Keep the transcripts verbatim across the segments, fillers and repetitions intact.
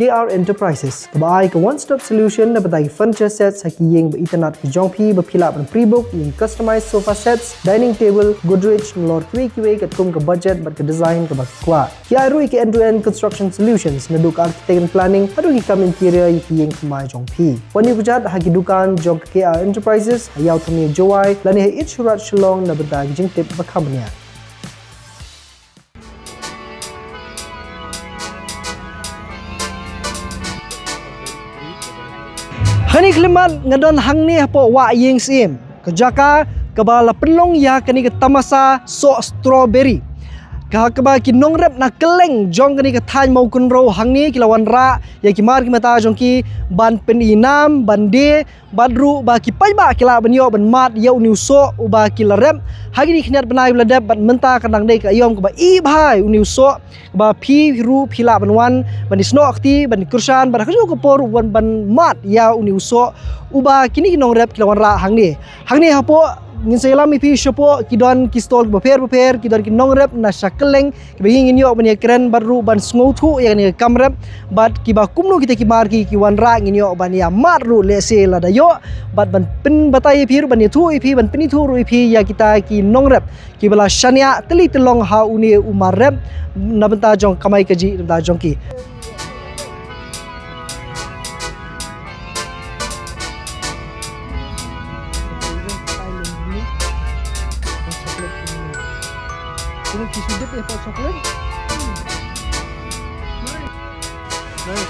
K R Enterprises, kaba ai ka one-stop solution na bynta ki furniture sets ha ki ïing ba itynnad ki jong phi, ba phi lah ban pre-book ïa ki customized sofa sets, dining table, Godrej, nalor kiwei kiwei katkum ka budget bad ka design kaba phi kwah. Ki ai ruh ïa ki end-to-end construction solutions, naduh ka architect and planning haduh ki kam interior ïa ki ïing thymmai jong phi. Wan ïakajia ha ki dukan jong ka K R Enterprises ha Ïew Thmie, Jowai, lane ha Eat Shoe Raj Shillong na bynta ki jingtip ba kham bniah. Ha kane ka khyllipmat nga don hangne hapoh Wah Ïing Syiem, ka jaka kaba la pynlong ïa kane ka tamasa soh strawberry. Ka kaba ki nongrep na kylleng jong kane ka thaiñ Mawkynrew hangne ki la wanrah ïa ki mar ki mata jong ki ban pynïnam, ban die, bad ruh ba ki paidbah ki lah ban ïoh ban mad ïa une u soh uba ki la rep ha kine ki khyndiat bnai ba la dep, bad mynta ka dang dei ka aïom kaba ibhai une u soh kaba phi ruh phi lah ban wan ban ïasnoh kti, ban kyrshan, bad ha kajuh ka por ruh wan ban mad ïa une u soh uba kine ki nongrep ki la wanrah hangne. Hangne hapoh ngin sa ïalam ïa phi shapoh, ki don ki stall kiba pher bapher, ki don ki nongrep na sha kylleng kiba ngin ïoh ban ïakren bad ruh ban sngewthuh ïa kane ka kam rep, bad kiba kumno kita ki mar ki ki wanrah ngin ïoh ban ïa mad ruh lehse lada ïoh, bad ban pynbatai ïa phi ruh, ban ïathuh ïa phi, ban pynithuh ruh ïa phi ïa kita ki nongrep kiba la shaniah tylli tyllong ha une u mar rep na bynta jong ka kamai kajih na bynta jong ki. Kung ki sudut eh, pot chocolate. Nice.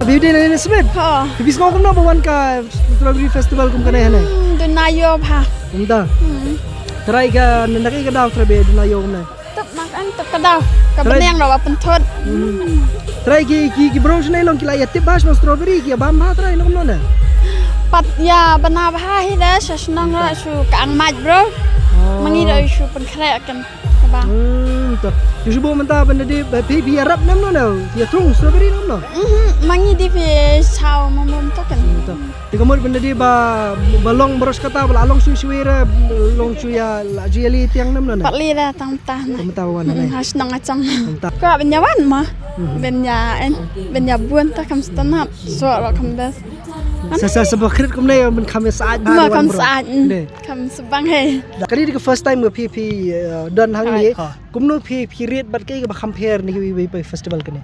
Abi dei na ne smet. Ha. Bi sngew kumno ba wan ka Strawberry Festival kum kane hane? Hmm, duna ïoh bha. Kumta. Hmm. Trai ka na ka daw trai be duna ïoh kumne. Tep mak an tep ka daw. Ka bneng ro ba pynthut. Hmm. Trai ki ki ki bro shane long ki la ïa tip bha shnong strawberry ki ïa bam bha trai long kumno ne? Pat ïa bana bha hi da sha shnong ro shu ka ang maj bro. Oh. Mangi ro shu pynkhreh kan. Ka bang. Hmm, to. Ïa shu bo mynta ban da dei ba phi phi ïarap ne mno ne? Ïa thung strawberry ne mno? Mhm, mangi dei phi saw ma mom to kan. Hmm, to. Te ka mut ban da dei ba ba long baroh kata ba la long shu shu ïa long shu ïa la ju ïa li tiang ne mno ne? Pat li da tang ta na. Tang ta wan ne. Hmm, ha shnong achang. Tang ta. Ka ban ïa wan ma. Hmm. Ban ïa en ban ïa bun ta kam stanap. So ro kam bes. Sa sa sa ba khrit kumne ban kam ïa saat. Ma kam saat. Kam sbang he. Kane dei ka first time nga phi phi, eh, don hangne. Kumno phi phi ried bad kaei kaba kham pher na kiwei kiwei festival kane?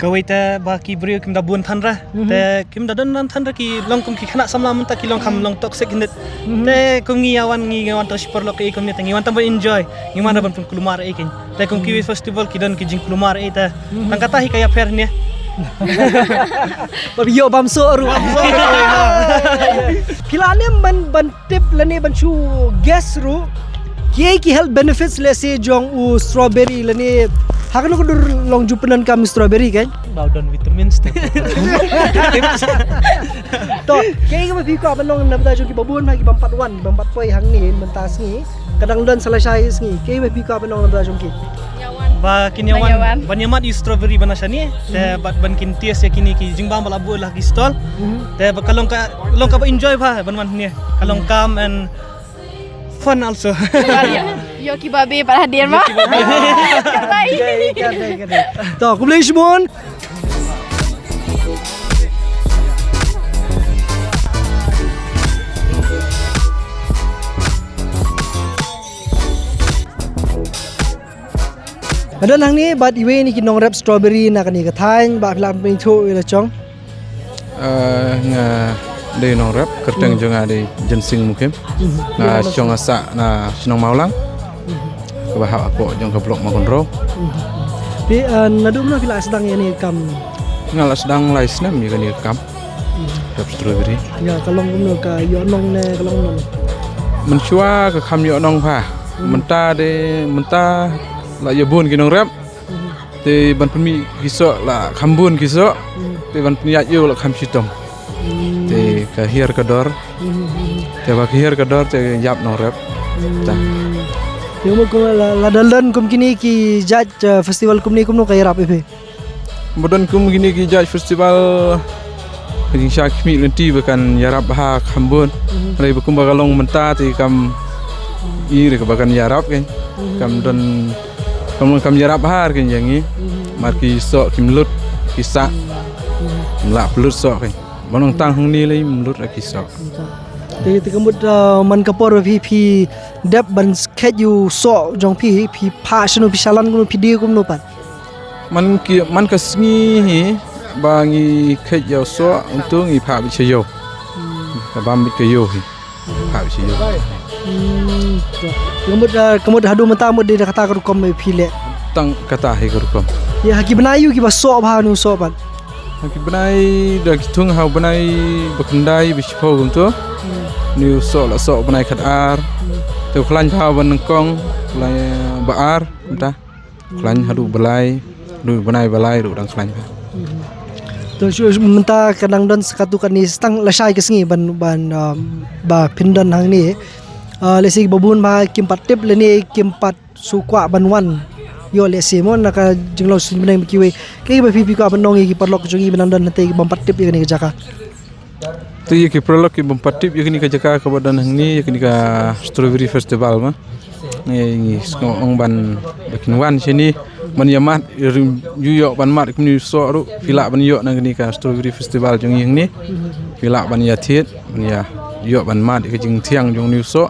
Kawei te ba ki briew kim da bun than ra. Mhm. Te kim da don nan than ra ki long kum ki khynnah samla mynta ki long kham long toxic hynrei. Mhm. Te kum ngi ïa wan ngi wan to shipor lok kaei kumne te ngi wan tam ban enjoy. Ngi wan da ban pynkulmar ei kin. Te kum kiwei festival ki don ki jingkulmar ei te. Mhm. Tang kata hi ka ïa pher ne. Ba ïoh bam so ruh. Ki la nem ban ban tip lane ban shu guess ruh kiei ki health benefits lehse jong u strawberry lane ha kano ka dur long ju pyndonkam strawberry kan? Ba don vitamins te. To, kiei kiba phi kwah ban long na bynta jong kiba bun ha kiba ym pat wan, kiba ym pat poi hangne mynta sngi. Ka dang don sa lashai sngi. Kiei kiba phi kwah ban long na bynta jong ki? Ba kin ïa wan ban ïa mad ïa strawberry ba na shane. Te bad ban kin taste ïa kine ki jingbam ba la buh la ki stall. Mhm. Te ba ka long ka long kaba enjoy bha ban wan hangne. Ka long calm and fun also. Ïoh kiba be pat hadien ba. To, khublei shibun. Nga don hangne bad iwei na ki nongrep strawberry na kane ka thaiñ, ba phi lah pynpaw ïa la chong. Eh, nga dei nongrep, kyrteng jong nga dei Jensing Mukim. Mhm. Nga shong nga sah na shnong Mawlang. Mhm. Kaba hap hapoh jong ka block Mawkynrew. Mhm. Te, eh, naduh mynno phi la sdang ïa kane ka kam? Nga la sdang lai snem ïa kane ka kam. Mhm. Rep strawberry. Ïa, ka long kumno, ka ïoh nong ne ka long kumno? Mynshuwa ka kham ïoh nong bha. Mhm. Mynta de, mynta la ïa bun ki nongrep. Mhm. Te ban pynmih ki soh la kham bun ki soh. Mhm. Te ban pynïaid ïew la kham shitom. Mhm. Te ka hiar ka dor. Mhm. Te ba ka hiar ka dor te ïap nongrep. Mhm. Ta. Te kumno la, la dal don kum kine ki jait, eh, festival kumne kumno ka ïarap ïa phi? Ba don kum kine ki jait festival Ka jingshisha khmih lynti ba kan ïarap bha kham bun. Hynrei ba kumba ka long mynta te kam i re ba kan ïarap kein. Kam don kam long kam ïarap bha kein ïa ngi. Mar ki soh kim lut ki sah. Kim lah pynlut soh kein. Ba nang tang hangne lei ym lut ki soh. Te te ka mut uh, man ka por ba phi phi dep ban khet ïa u soh jong phi phi phah shano phi shalan kumno phi die kumno pat. Man ki man ka sngi hi ba ngi khet ïa u soh uto ngi phah beit sha ïew. Ka bam beit ka ïew hi. Phah beit sha ïew. Hmm, to. Ka mut uh, ka mut haduh mynta mut dei da kata ka rukom ba phi leh. Tang kata hi ka rukom. Ïa ha ki bnai ïa ki ba soh bha nu soh pat. Ha ki bnai da ki thung ha u bnai ba khyndai ba shiphew kumto. Ni u soh la soh bnai khatar. Te u khlaiñ bha ba nyngkong, khlaiñ ba ar mynta. Khlaiñ haduh ba lai, haduh bnai ba lai ruh dang khlaiñ bha. To shu mynta ka dang don sa katto katne sa tang lashai ka sngi ban ban um, ba phin don hangne. Uh, lehse ba bun ba kim pat tip lane kim pat shu kwah ban wan ïoh lehse mo na ka jinglong suiñ bneng ba kiwei. Kaei ba phi phi kwah ban ong ïa ki paralok jong ngi ba nang don hangtei ki bym pat tip ïa kane ka jaka. Te ïa ki paralok ki bym pat tip ïa kane ka jaka kaba don hangne ïa kane ka Strawberry Festival ma. Ngi ngi sngew ong ban ba kin wan shane ban ïa mad ïa rim ju ïoh ban mad kumne u soh ruh phi lah ban ïoh na kane ka Strawberry Festival jong ngi hangne. Phi lah ban ïa thied ban ïa ïoh ban mad ïa ka jingthiang jong une u soh.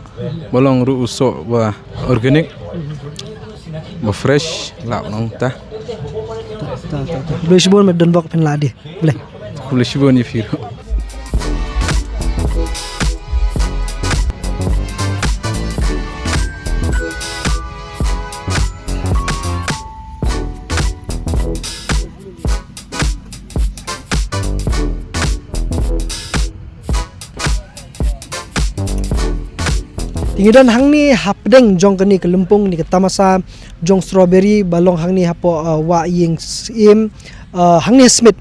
Ba long ruh u soh ba organic ba fresh lah nong ta. Ta ta ta. Khublei shibun me don bok phin lah di. Khublei. Khublei shibun ïa phi ruh. Te ngi don hangne hapdeng jong kane ka lympung ne ka tamasa jong strawberry ba long hangne hapoh uh, Wah Ïing Syiem uh, hangne Smit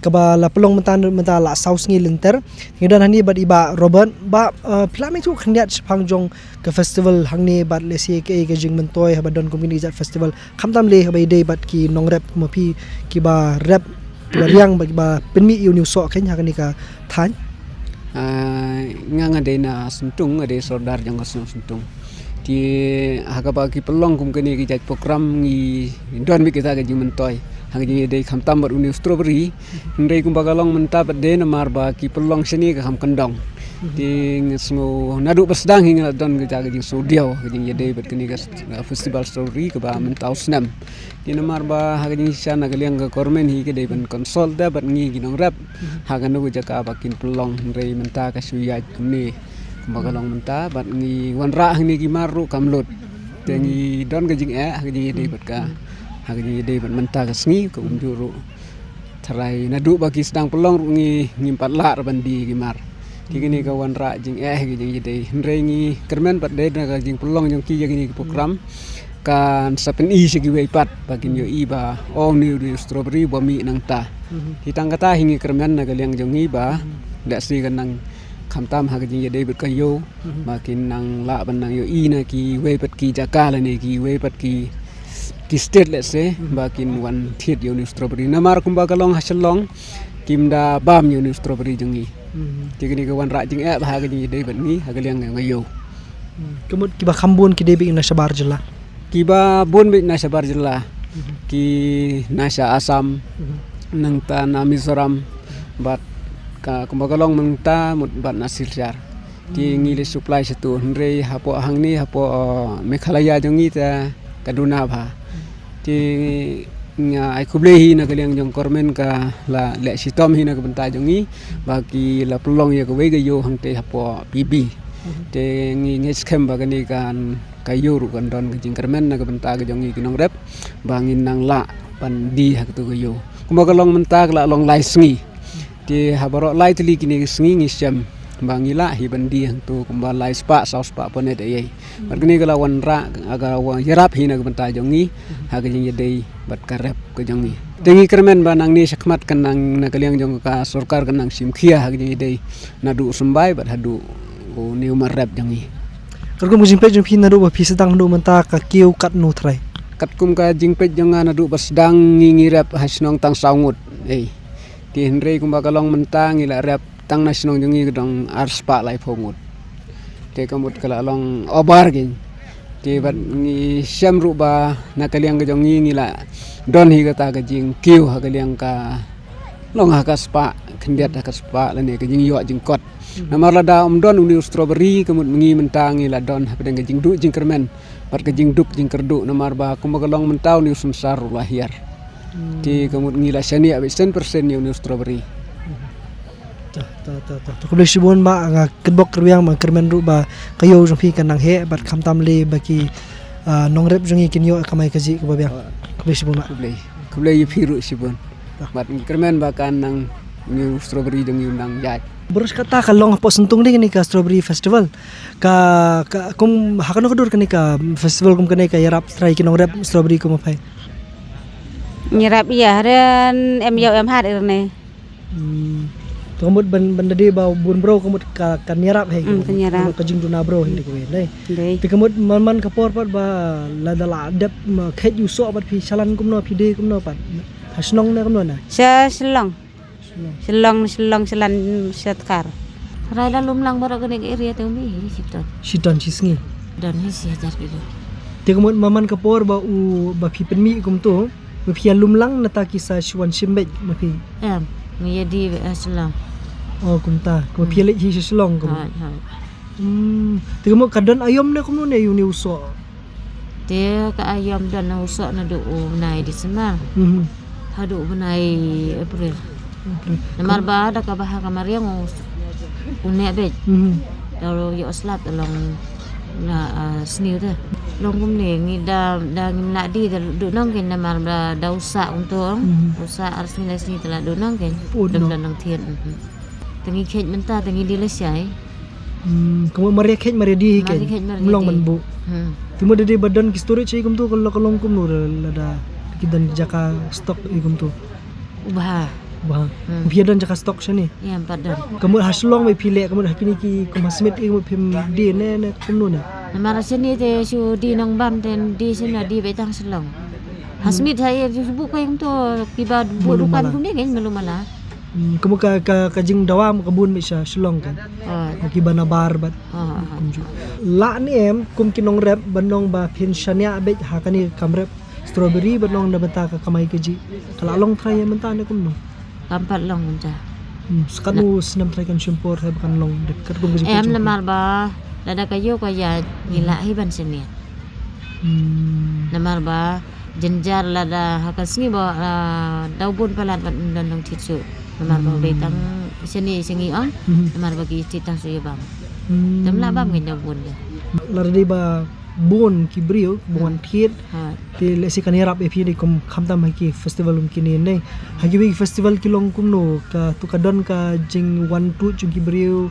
kaba la pynlong mynta mynta la saw sngi lynter. Ngi don hangne bad i Bah Robert ba uh, phi lah mih tu khyndiat shaphang jong ka festival hangne bad lehse kaei ka jingmyntoi haba don kum kine ki jait festival. Khamtam lei haba ïadei bad ki nongrep ma phi kiba rep kiba riang bad kiba pynmih ïa une u soh khein ha kane ka thaiñ. Ah, nga nga dei na Syntung, nga dei sordar jong ka shnong Syntung. Te ha kaba ki pynlong kum kane ki jait program ngi don beit kita ka jingmyntoi ha ka jingïadei khamtam bad une u strawberry. Hynrei kumba ka long mynta pat de namar ba ki pynlong shane ka kham kyndong. Te nga sngew naduh ba sdang hi nga la don ka jaka jingsngewdiaw ka jingïadei bad kane ka festival strawberry kaba mynta u snem. Te namar ba ha ka jingshisha na ka liang ka government hi ka dei ban consult da bad ngi ki nongrep ha kano ka jaka ba kin pynlong hynrei mynta ka shu ïaid kumne kumba ka long mynta bad ngi wanrah hangne ki mar ruh kam lut. Te ngi don ka jingeh ha ka jingïadei bad ka ha ka jingïadei bad mynta ka sngi ka kumjuh ruh. Tharai naduh ba ki sdang pynlong ruh ngi ngim pat lah ban die ki mar. Ki kine ka wanrah jingeh ki jingïadei. Hynrei ngi kyrmen pat dei na ka jingpynlong jong ki ïa kine ki program. Kan sa pyni sha kiwei pat ba kin ïohi ba ong ni u strawberry ba mih nangta. Ki tang kata hi ngi kyrmen na ka liang jong ngi ba da si kan nang khamtam ha ka jingïadei bad ka ïew. Ba kin nang lah ban nang ïohi na kiwei pat ki jaka lane kiwei pat ki ki state let's say ba kin wan thied ïa une u strawberry namar kumba ka long ha Shillong kim da bam ïa une u strawberry jong ngi. Te kane ka wanrah jingeh ba ha ka jingïadei bad ngi ha ka liang jong ka ïew. Ka mut kiba kham bun ki dei beit na shabar jylla. Kiba bun beit na shabar jylla ki na sha Assam nangta na Mizoram bad ka kumba ka long nangta mut bad na Silchar. Te ngi leh supply shatu hynrei hapoh hangne hapoh Meghalaya jong ngi te ka duna bha. Te nga ai khublei hi na ka liang jong government ka la leh shitom hi na ka bynta jong ngi ba ki la pynlong ïa kawei ka ïew hangtei hapoh P B. Te ngi ngeit skhem ba kane kan ka ïew ruh kan don ka jingkyrmen na ka bynta ka jong ngi ki nongrep ba ngin nang lah ban die ha katu ka ïew. Kumba ka long mynta ka la long lai sngi. Te ha baroh lai tylli kine ki sngi ngi shem ba ngi lah hi ban die hangtu kumba lai spah saw spah pound ïa. Bad kane ka la wanrah ka wan ïarap hi na ka bynta jong ngi ha ka jingïadei bad ka rep ka jong ngi. Te ngi kyrmen ba nangne shakhmat kan nang na ka liang jong ka sorkar kan nang shim khia ha ka jingïadei naduh u symbai bad haduh une u mar rep jong ngi. Katkum ka jingpeit jong phi naduh ba phi sdang haduh mynta ka kiew katno trai? Katkum ka jingpeit jong nga naduh ba sdang ngi ngi rep ha shnong tang saw ngut. Ei. Te hynrei kumba ka long mynta ngi la rep tang na shnong jong ngi ka dang ar spah laiphew ngut. Te ka mut ka la long over kein. Te bad ngi shem ruh ba na ka liang ka jong ngi ngi la don hi kata ka jingkiew ha ka liang ka long ha ka spah khyndiat ha ka spah lane ka jingïoh jingkot. Namar lada ym don une u strawberry ka mut ngi mynta ngi la don hapdeng ka jingduh jingkyrmen bad ka jingduk jingkyrduh namar ba kumba ka long mynta une u synsar ruh la hiar. Te ka mut ngi la shaniah beit cent percent ïa une u strawberry. Ta ta ta ta. Khublei shibun ba nga kyrpad kyrwiang ba kyrmen ruh ba ka ïew jong phi kan nang heh bad khamtam lei ba ki ah, nongrep jong ngi kin ïoh kamai kajih kaba biang. Khublei shibun ba. Khublei. Khublei ïa phi ruh shibun. Bad ngi kyrmen ba kan nang une u strawberry jong ngi u nang ïaid. Bros kata ka long hapoh Syntung dei kane ka strawberry festival. Ka ka kum ha kano ka dur kane ka festival kum kane ka ïarap trai ki nongrep strawberry kum phai. Ngi rap ïa haren em ïoh em hat irne. Hmm. Te ka mut ban ban da dei ba bun bro ka mut ka kan ïarap hei. Hmm, kan ïarap. Ka jingduna bro hei dei ka wei dei. Dei. Te ka mut man man ka por pat ba lada la dep ma khet ïu soh pat phi shalan kumno phi dei kumno pat. Ha shnong ne kumno na. Sha Shillong. Shillong. Shillong Shillong shalan sha Dkhar. Rai la lum lang baroh kane ka area te umi hi shiton. Shiton shi sngi. Don hi shi hajar kilo. Te ka mut man man ka por ba u ba phi pynmih kumto. Ba phi ïa lum lang nata ki sa shu wan shim beit ma phi. Em, ngi ïa die beit ha Shillong. Oh kumta. Kumba phi ïa leit hi sha Shillong kumba. Hooid, hooid. Hmm. Te kumba ka don aïom ne kumno ne ïa une u soh. Te ka aïom don u soh naduh u bnai December. Mhm. Haduh u bnai April. April. Namar ba da kaba ha ka mariang u u neh beit. Mhm. Da u ïoh slap da long na ah, sniew te. Long kumne ngi da da ngim lah die da duh nong kein namar ba da u sah kumto. Mhm. U sah ar sngi lai sngi te la duh nong kein. Pud nong. Dang dang thied. Mhm. Te ngi kheit mynta te ngi die lashai. Hmm, kumba mar ïa kheit mar ïa die hi kein. Mar ïa kheit mar ïa die. Ym long ban buh. Hmm. Te mut da dei ba don ki storage hi kumto ka long ka long kumno lada ki don jaka stock hi kumto. U bha. Bha. Hmm. Phi ïa don jaka stock shane. Ïa, ym pat don. Ka mut ha Shillong ba phi leh ka mut ha kine ki kum ha Smit ki mut phim die ne ne kumno ne. Namar shane te shu die nongbam te die shane die beit tang Shillong. Ha Smit ha ïa shu buh kai kumto kiba buh dukan kumne kein malu mala. Hmm, ka mut ka ka ka jingdawa ka bun beit sha Shillong kein. Ah. Kiba na bar bad. Ah, ah, ah. Kumjuh. Lah ne em kum ki nongrep ban ong ba phin shaniah beit ha kane ka kam rep. Strawberry ba long na bynta ka kamai kajih. Ka la long trai ïa mynta ne kumno? Kam pat long mynta. Hmm, sa katno snem trai kan shim por trai ba kan long dep katkum ka jingpynshong? Em namar ba lada ka ïew ka ïaid ngi lah hi ban shaniah. Hmm. Namar ba jynjar lada ha ka sngi ba ah, daw bun palat ban don long thied shuh. Namar ba dei tang shaniah sha ngi ong. Hmm. Namar ba ki thied tang shuh ïa bam. Hmm. Tam lah bam ngi daw bun de. Lada dei ba bun ki briew ba wan thied. Ha. Te lehse kan ïarap ïa phi dei kum khamtam ha ki festival kum kine ne. Ha kiwei ki festival ki long kumno ka tu ka don ka jingwan tuid jong ki briew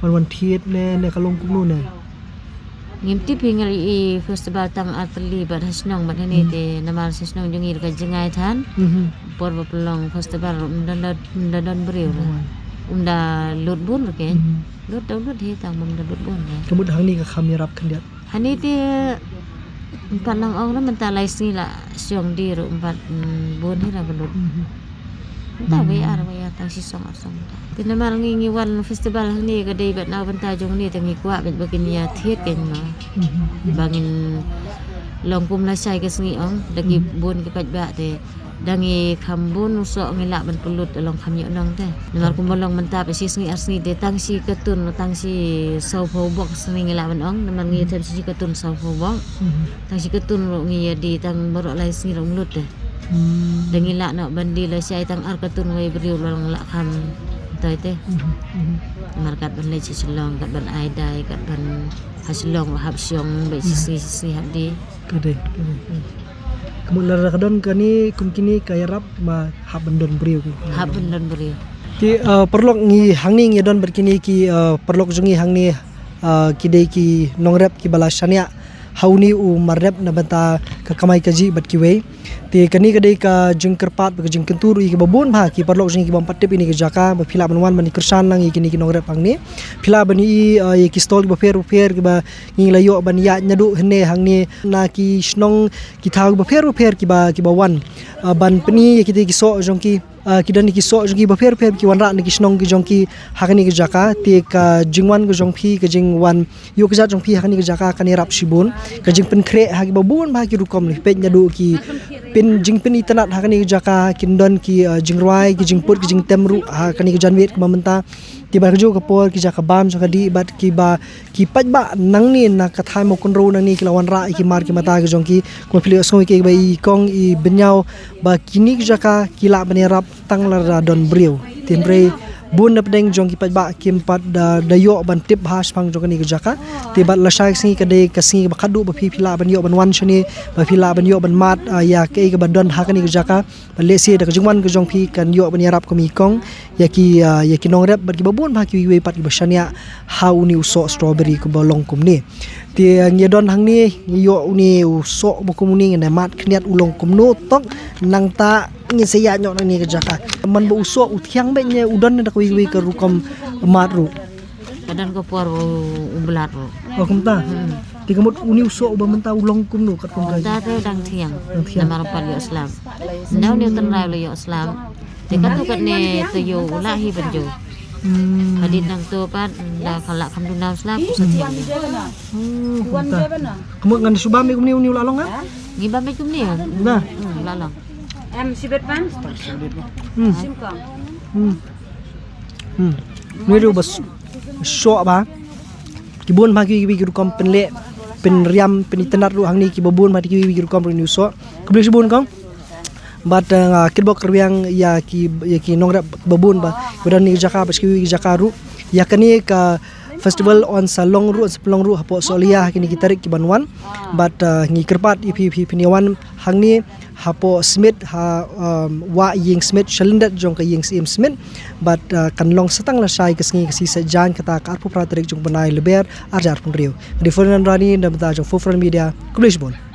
ban wan thied ne ne ka long kumno ne. Ngim tip hi ngi la i festival tang artylli bad ha shnong bad hane te namar sha shnong jong ngi ka jingai than. Mhm. Por ba pynlong festival um da um da don briew la. Um da lut bun ke. Mhm. Lut da lut hi tang um da lut bun la. Ka mut hangne ka kham ïarap khyndiat. Hangne te ym pat nang ong na mynta lai sngi la shong die ruh ym pat, mm, bun hi la ba lut. Mhm. Mynta wei ar wei ar tang shi song ar song mynta. Te namar ngi ngi wan festival hangne ka dei bad na ka bynta jong ngi te ngi kwah bad ba kin ïa thied kein ma. Mhm. Ba ngin long kum lashai ka sngi ong da ki bun ki paidbah te. Da ngi kham bun u soh ngi lah ban pynlut da long kham ïoh nong te. Namar kumba long mynta pat shi sngi ar sngi te tang shi katun tang shi sawphew bok sngi ngi lah ban ong namar ngi ïa them shi katun sawphew bok. Mhm. Tang shi katun ruh ngi ïa die tang baroh lai sngi ruh ym lut te. Hmm. Da ngi lah noh ban die lashai tang ar katun wei briew long lah kham tai te. Mhm. Mhm. Namar kat ban leit sha Shillong kat ban ai dai kat ban ha Shillong ruh hap shong bad shi sngi shi sngi hap die. Ka dei, ka dei. Ka mut lada ka don kane kum kine ka ïarap ma hap ban don briew ki. Hap ban don briew. Te ah, paralok ngi hangne ngi don bad kine ki ah, paralok jong ngi hangne ah, ki dei ki nongrep kiba la shaniah ha une u mar rep na bynta ka kamai kajih bad kiwei. Te kane ka dei ka jingkyrpad bad ka jingkyntu ruh ïa kiba bun bha ki paralok jong ngi kiba ym pat tip ïa kane ka jaka ba phi lah ban wan ban ïa kyrshan lang ïa kine ki nongrep hangne. Phi lah ban ïohi ah, ïa ki stall kiba pher bapher kiba ngi la ïoh ban ïaid naduh hynne hangne na ki shnong ki thaw bapher bapher kiba kiba wan ah, ban pyni ïa kita ki soh jong ki. Ah, ki don ki soh jong ki bapher bapher ki wanrah na ki shnong ki jong ki ha kane ka jaka. Te ka jingwan ka jong phi, ka jingwan ïoh ka jat jong phi ha kane ka jaka kan ïarap shibun. Ka jingpynkhreh ha ki babun bha ki rukom, leh peit naduh ki pyn, jingpynitynnad ha kane ka jaka, kin don ki, ah, jingrwai, ki jingput, ki jingtem ruh ha kane ka janmiet kaba mynta. Te bad kajuh ka por ki jaka bam jong ka dih bad kiba ki paidbah nangne na ka thaiñ Mawkynrew nangne ki la wanrah ïa ki mar ki mata ki jong ki. Kumba phi la ïohsngew ïa kiba i kong i bynñiaw ba kine ki jaka ki lah ban ïarap tang lada don briew. Te hynrei bun na pdeng jong ki paidbah kim pat da, da ïoh ban tip bha shaphang jong kane ka jaka. Te bad lashai ka sngi ka dei ka sngi kaba khatduh ba phi, phi lah ban ïoh ban wan shane, ba phi lah ban ïoh ban mad, ah, ïa kaei kaba don ha kane ka jaka. Bad lehse da ka jingwan ka jong phi kan ïoh ban ïarap kum i kong ïa ki, ah, ïa ki nongrep bad kiba bun bha kiwei kiwei pat kiba shaniah ha une u soh strawberry kaba long kumne. Te, ah, ngi don hangne, ngi ïoh une u soh ba kum une, ngin ïa mad khyndiat u long kumno tok, nangta ngin sa ïaid noh nangne ka jaka. Man ba u soh u thiang beit ne u don da kawei kawei ka rukom mad ruh? Ka don ka por u, u blad ruh. Oh, kumta. Hmm. Te ka mut une u soh uba mynta u long kumno katkum ka? Mynta te u dang thiang. Dang thiang. Namar pat ïoh slap. Nda une u tynrai u la ïoh slap. Te katto katne taïew u lah hi ban jew. Hmm. Hadien nangto pat da ka lah kham duna u slap u sa thiang. Oh, kumta. Ka mut ngan shu bam ïa kumne une u la long, ha? Ngi bam ïa kumne. Na? Hmm, la long. Em sibet pan? Hmm. Sim kong. Hmm. Hmm. Une ruh ba s-, soh ba. Ki bun bha kiwei kiwei ki rukom pynleh, pynriam, pynitynnad ruh hangne kiba bun bha kiwei kiwei ki rukom ruh une u soh. Khublei shibun kong. Bad, eh, nga kitbok kyrwiang ïa ki, ïa ki nongrep ba bun ba, ba don ha kane ka jaka bad kiwei ki jaka ruh. Ïa kane ka festival yn sa long ruh, yn sa pynlong ruh hapoh Sohliya ha kine ki tarik kiban wan. Bad, eh, ngi kyrpad ïa phi, phi, phin ïa wan hangne hapoh Smit ha, um, Wah Ïing Smit, shalyndet jong ka Ïing Syiem Smit. Bad, uh, kan long sa tang lashai ka sngi ka sngi Saitjaiñ, kata ka arphew phra tarik jong u bnai Lber, arhajar arphew hynriew. Nga dei Ferdinand Rani na ka bynta jong Food Front Media. Khublei shibun.